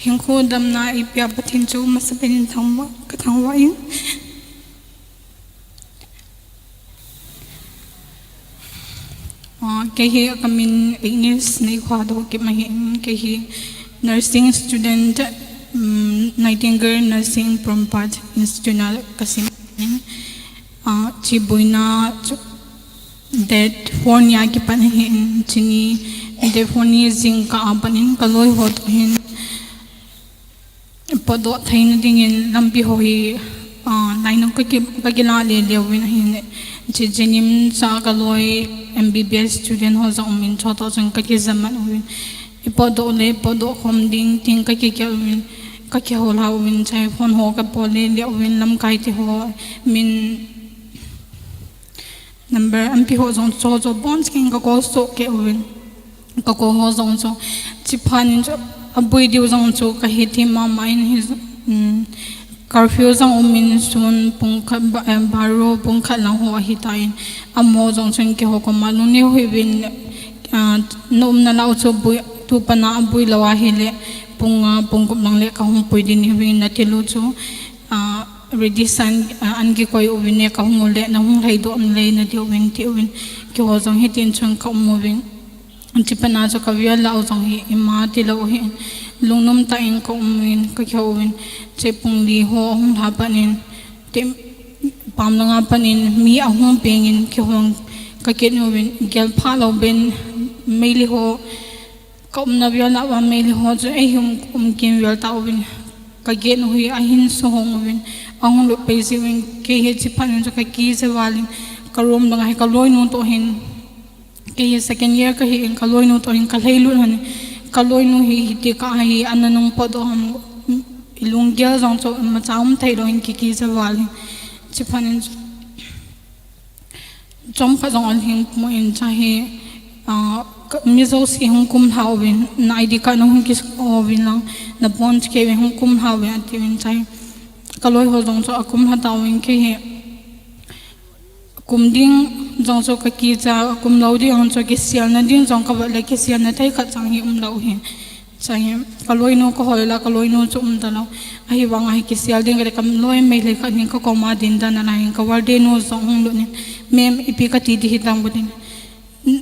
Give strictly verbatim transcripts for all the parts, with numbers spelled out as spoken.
Hinkho damna eipea Pathen chu masapen in thangvah, kathangvah in. Ah, kei hi kamin Agnes Neikhoa Haokip ahin, kei hi nursing student, um, Nightingale Nursing Porompat Institute a kasim in. Ah, hiche boina chu date four nia kipan ahin, hiche ni date four ni jingkah a pat in kaloi ho toh hin potdoh theina dingin lampi ho hi, ah, lainung kaki, kakila lele uvin ahin, hiche JNIMS a kaloi M B B S student ho jong umin, chutoh chun kakija man uvin, ipotdoh le potdoh khom ding tin kakigel uvin, kakihoulim uvin, hiche phone ho kabol lele uvin, lamkai te ho min number anpi ho jong chu, chu bon skin ka call soh kei uvin. Ka call ho jong chu, hiche phat in chu, aboi diu jong chu kahe thim mama in hi, um, curfew jong umin sun pung khat ba-, eh, baro pung khat lang ho ahitan, amaho jong chun keiho koma lungneo hih un, ah, na umna lah u chu boi, tu pat a aboi lou ahile, pung nga, pung gup lang le kahung pui ding ahi uvin, nati lou chu, ah, ready san, ah, an kikoi uvin, kahung u le nahung lhai doh le nadiu vin ti uvin, keiho jong hitin chun ka um uvin. Hiche phat a chu ka vel lah u jong hi ima tilou hi, lungnom tah in ka um uvin, ka kihou uvin, hiche pung li ho ahung lha pat in, hiche pam langa pat in mi ahung peng in kihou in ka kit uvin, gel phalou ben Meitei ho, ka umna vel lah uva Meitei ho chu eihin um, um kimvel tauvin, ka gate u hi ahin suhong uvin, ahung lut pei jeh uvin, kei hi hiche phat in chu ka kija val in, ka room langa hi ka loinu toh hin, kei hi second year kahin, ka loinu toh hin ka lhailut lhon in, ka loinu hi hitia hi ana nung potdoh ham, ilunggel jong chu imacha um theilou in kikija val in, hiche phat in chu chomkhat jong alhing pum in, hiche hi, ah, ka, mi jouse hung kumlha uvin, na I D card nahung kiso uvin lang, nabon cheh kei uvin hung kumlha uvin atiuvin, hiche hi ka loi ho jong chu akumlha tauvin, kei hi kum ding jong chu ka kija, kum lou ding jong chu kiselna ding jong ka vet le kiselna thei khat chang hi umlou hi. Hiche hi ka loinu ka hol le ka loinu chu um talou. Ahivang a hi kisel ding kati, ka loi Meitei khat hin ka koma ding dan a hin ka warden nu jong hung lut in, "Ma'am, ipi kati ding hitam," kati in.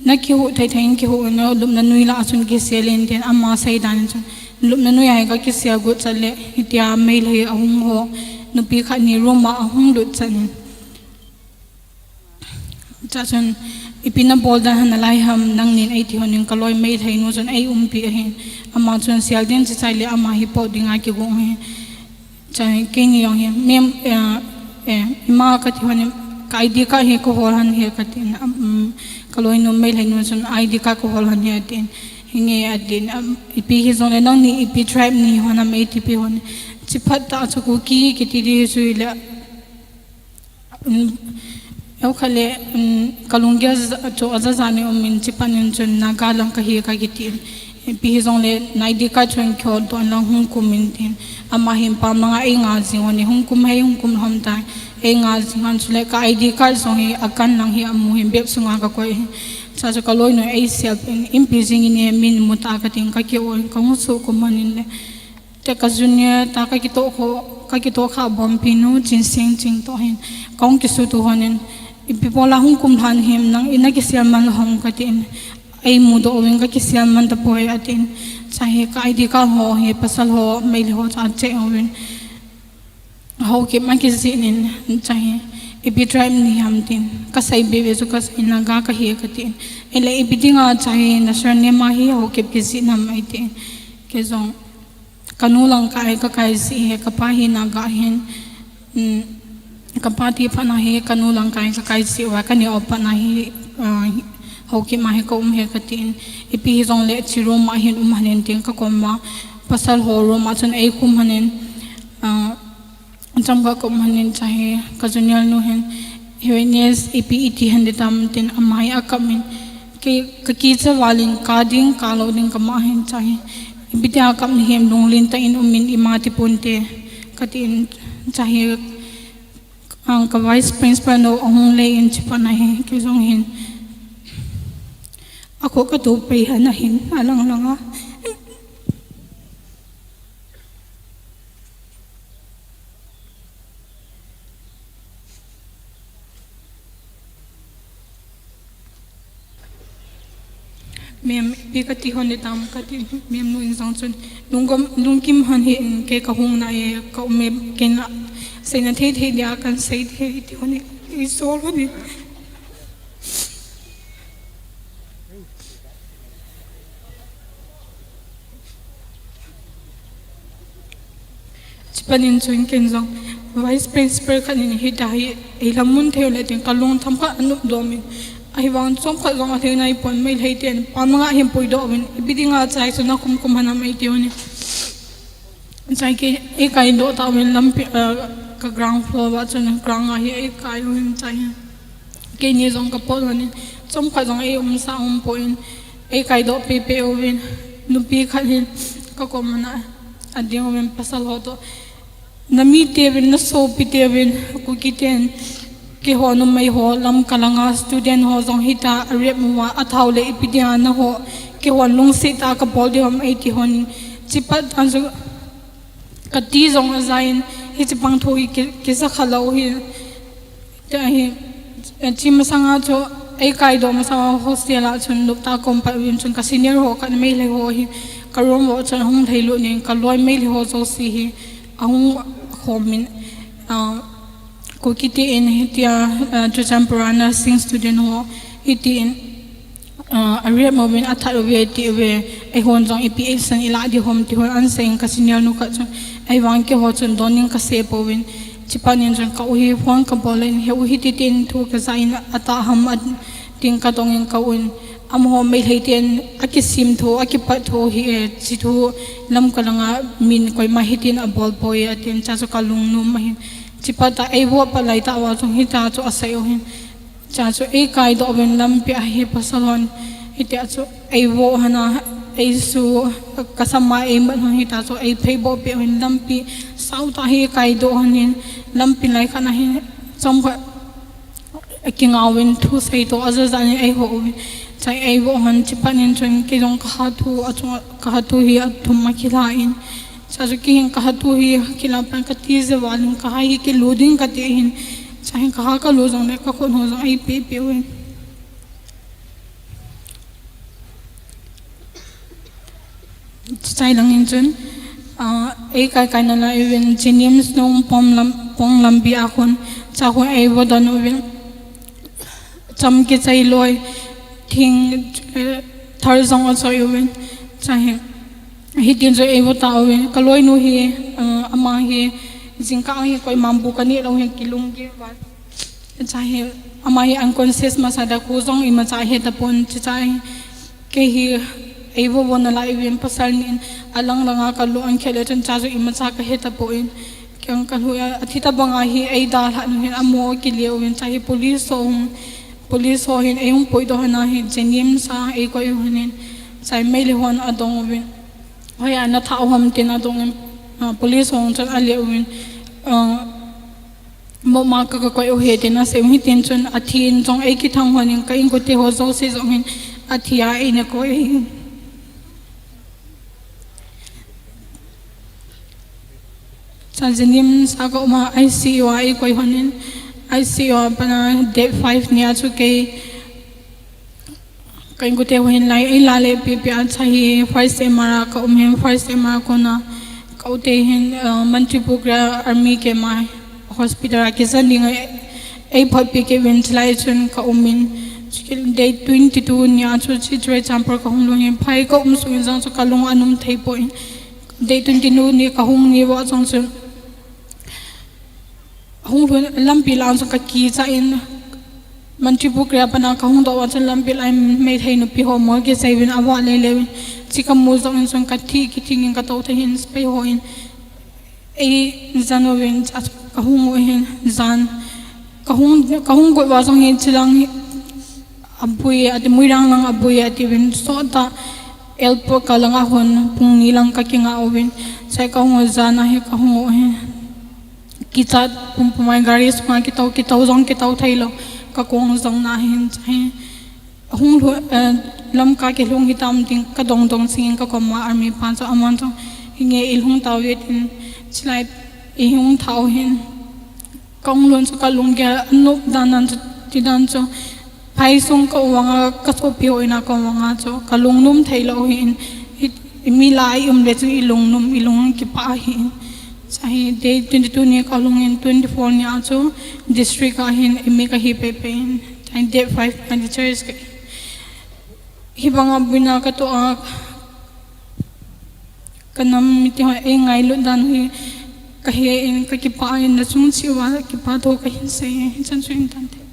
"Na kihuh thei thei in kihuh in, lupna noi lah a chun kisel in," tin ama sei dan in chun, lupna noi a hi ka kisel got chat le, hitia Meitei ahung ho nupi khat ni room a ahung lut chan in. Hiche chun, "Ipi nabol dan ham nalai ham, nangnin," eiti lhon in, ka loi Meitei nu chun eiumpi ahin. Ama chun, "Sel ding chu chai le ama hi pot ding a kigong ahi." Hiche keini jong hi, "Ma'am, eh, eh, ima," kati lhon in, "Ka I D card hi kahol lhon ahi," kati in, um, ka loinu Meitei nu chun, "I D card kahol lhon ahi," ati in, "Hinge," ati in, um, "Ipi hijong le nangni ipi tribe nahi ham," eiti peh lhon in. Hiche phat a chu Kuki kiti ding chu hile, um, eu khat le, um, ka lunggel ja, chu aja ja in um in, hiche phat in chun Naga lang kahi kati in. "Ipi hijong le na I D card chu kihol doh in lang hung kum in," tin. Ama hin pam langa einga jing lhon in, "Hung kum hei, hung kum lhon tai. Einga jing lhon, chule ka I D card jong hi akan lang hi amu hin bag sunga ka koi hi." Hiche chu ka loinu eisel in, "Ipi jing in e, min mu ta," kati in, ka ki-oi in, kahung sukum lhon in le. Te ka junior ta ka kitoh kho, ka kitoh kha Bompi nu, Chinsing Ching toh hin, kahung kisuto lhon in, "Ipi bola hung kum lhon ham, nang ina kisel man lou ham," kati in, "Eimudoh uvin ka kisel man tapoi," ati in, hiche hi ka I D card ho hi pasal ho, Meitei ho chu acheck uvin, Haokip a kijih in, hiche hi, "Ipi tribe nahi ham," tin, ka sei bebe chu ka sei, "Naga kahi," kati in, "Ahile ipi dinga hiche hi na surname a hi Haokip kijih nam," eiti in, kei jong, "Ka nu lang kai, ka kai jeh hi, ka pa hi Naga ahin, um, ka pa ti phat a hi, ka nu lang kai, ka kai jeh uva, ka neo phat a hi, ah, Haokip a hi ka um ahi," kati in, "Ipi hijong le hiche room a hin um lhon in," tin, ka koma pasal ho room a chun eikhum lhon in, ah, chomkhat ka um lhon in, hiche hi ka junior nu hin, "Hi Agnes, ipi iti lhon ding tam," tin, ama hi akap in, kei ka kija val in, ka ding, ka lou ding ka ma hin, hiche hi, "Ipi tia kap nahim, lunglen tah in um in, ima ti ponte," kati in, hiche hi, ah, ka vice principal nu ahung lei in, hiche phat a hi, kei jong hin, akhoh ka tup pei lhon a hin, alang lang a. Mem, ipi kati hon le tam kati, mem nu in jong chun. Lungkom, lungkim hon hi in kei kahung na e, ka um e, kei na, seina thei thei dia kan sei thei ti hon e, i sol hon e. Chupanin chun ken jong Vice Principal khat in hita hi, ei lam mun thei le tin ka lung tham kha anu domin. Ahivang chom khat jong a thei nai pon Meitei ten, pa manga hin pui do min, ipi dinga chai chun a kum kum hanam ei ti hon e. Chai kei, ei kai do ta min lampi, ah, ka ground floor va chun ground a hi ei kai hon chai hi. Keini jong ka pot hon in, chom khat jong ei um sa um pon, ei kai do pe pe uvin, nupi khat hin ka kom ana, a ding uvin pasal ho to. Na mite uvin, na sopi te uvin, Kuki ten, keiho numei ho, lam kalanga student ho jong hita, a rape uva, a thau le ipi dia na ho, keiho lungset a ka bol di ham ei ti hon in, chipat an jong, ka ti jong a zain, hichi pang thu hi ki, kisa kha lou hi. Tia hi, eh, chi masanga chu, ei kai do masanga hostel a chun, lupta kom pat uvin chun, ka senior ho, ka Meitei ho hi, ka room ho chun, hung thei lut nin, ka loi Meitei ho jouse hi, ahung khom in, ah, Kuki te in hitia, ah, Churachandpur a nursing student ho, hitin, ah, a rape uvin, a that uve ti uve, eihon jong ipi action i la di ham ti hon an sei in ka senior nu khat chun, ahivang keiho chun don in ka sei pouvin, chipanin chun ka u hi phone ka bol in, he u hiti tin thu ka ja in a ta ham a tin ka dong in ka un, amaho Meitei ten a kisim thu, a kipat thu hi e, chi thu lam kalanga min koima hitin a bol poi a tin cha chu ka lung nom ahin. Chipat a ei vo pa lai ta uva chun hita chu a sei u hin. Cha chu ei kai do uvin lampi a hi pasal hon. Hitia chu ei vo hana ei su ka sama ei mat hon hita chu ei phei bo pe uvin lampi sao ta hi kai do hon hin lampi lai khat a hin chom khat a kinga uvin thu sei to a ja ja in ei ho uvin. Chai ei vo hon chipanin chun kei jong ka ha thu a chung ka ha thu hi a thum a kila in. Cha chu kei hin ka ha thu hi kila pan ka ti je valin ka ha hi kilu ding ka ti hin. Cha hin ka ha ka lu jong le ka khut ho jong ei pe pe uvin. Chai lang in chun, ah, ei kai kai na lai uvin, JNIMS nung pom lam, pong lampi a khun, cha khun ei vo don uvin, cham kichai loi, thing, eh, thar jong a choi uvin, cha hi, hitin chu ei vo ta uvin, ka loi nu hi, ah, ama hi, jingkah hi koima bu ka ni lou hin kilung ki van. Cha hi, ama hi unconscious masa da khu jong imacha he ta pon, cha cha hi, kei hi, ei vo vo na lai uvin pasal nin, a lang langa ka lu an khe le chun cha chu imacha ka he ta pon, kei ang ka lu a, a thi ta banga hi, ei da lha nu hin amo kile uvin, cha hi police ho hung, police ho hin ei hung pui do hana hi, JNIMS a ei koi u hin, cha hi Meitei hon a dong uvin, hoi a na tha u ham tin a dong in, ah, police ho hung chun a le uvin, ah, Moma ka, ka koi u he tin a sei u hitin chun a thi in jong ei kithang hon in ka inkote ho jouse jong hin a thi a ei na koi. Cha JNIMS a ka um a ICU a ei koi hon in ICU a pat a date five ni a chu kei Ka inkote ho hin lai, ei la le pi pi a cha hi first MR a ka um hin, first MR a kona ka u te hin, uh, Mantripukhri a army camp a hospital a kisan ding a ei phot pi kit uvin chulai chun ka um in, date twenty two ni a chu Churachandpur ka hung lhun hin, phai ka um sung in jong chu ka lung a um thei poi. Date twenty two ni ka hung ni uva jong chu Hung lhun lampi lang chu ka kicha in, Mantripukhri a pat a ka hung doh uva chun lampi lang Meitei nupi ho mol kisei uvin a vah lele uvin. Chi ka mu jong in chun ka thi kithing in ka tou thei hin spray ho in ei jan uvin cha ka hung u hin jan. Ka hung, ka hung got uva jong hin chilang hi a bui a ti, Muirang lang a bui a ti uvin sot a airport ka lang a hung pung ni lang ka kinga uvin. Chai ka hung u jan a hi ka hung u hin. Kichat pum pum a gari sunga kitou, kitou jong kitou thei lou. Ka kong jong na hin, cha hin. Hung lhun, eh, Lamka kilhung hitam tin ka dong dong sing in ka kom a army pa chu aman chu hinge i lhung tau ve tin chulai i hung thau hin. Ka hung lhun chu ka lunggel a nop dan dan chu ti dan chu Phaisung ka uva nga ka sopi ho ina ka uva nga chu ka lungnom thei lou hi in, i, i mi la i um le chu i lungnom, i lung kipah hi in. Sa hi day twenty-two ni ka lung in twenty-four ni a chu district a hin i mi ka hi pe pe in. Sa hi day five ka church ka. Hi banga buina ka to a ka nam mite ho ei ngailut dan hi ka he in ka kipah in na chung chi uva kipah to ka hin sei hi chan chu in tan te.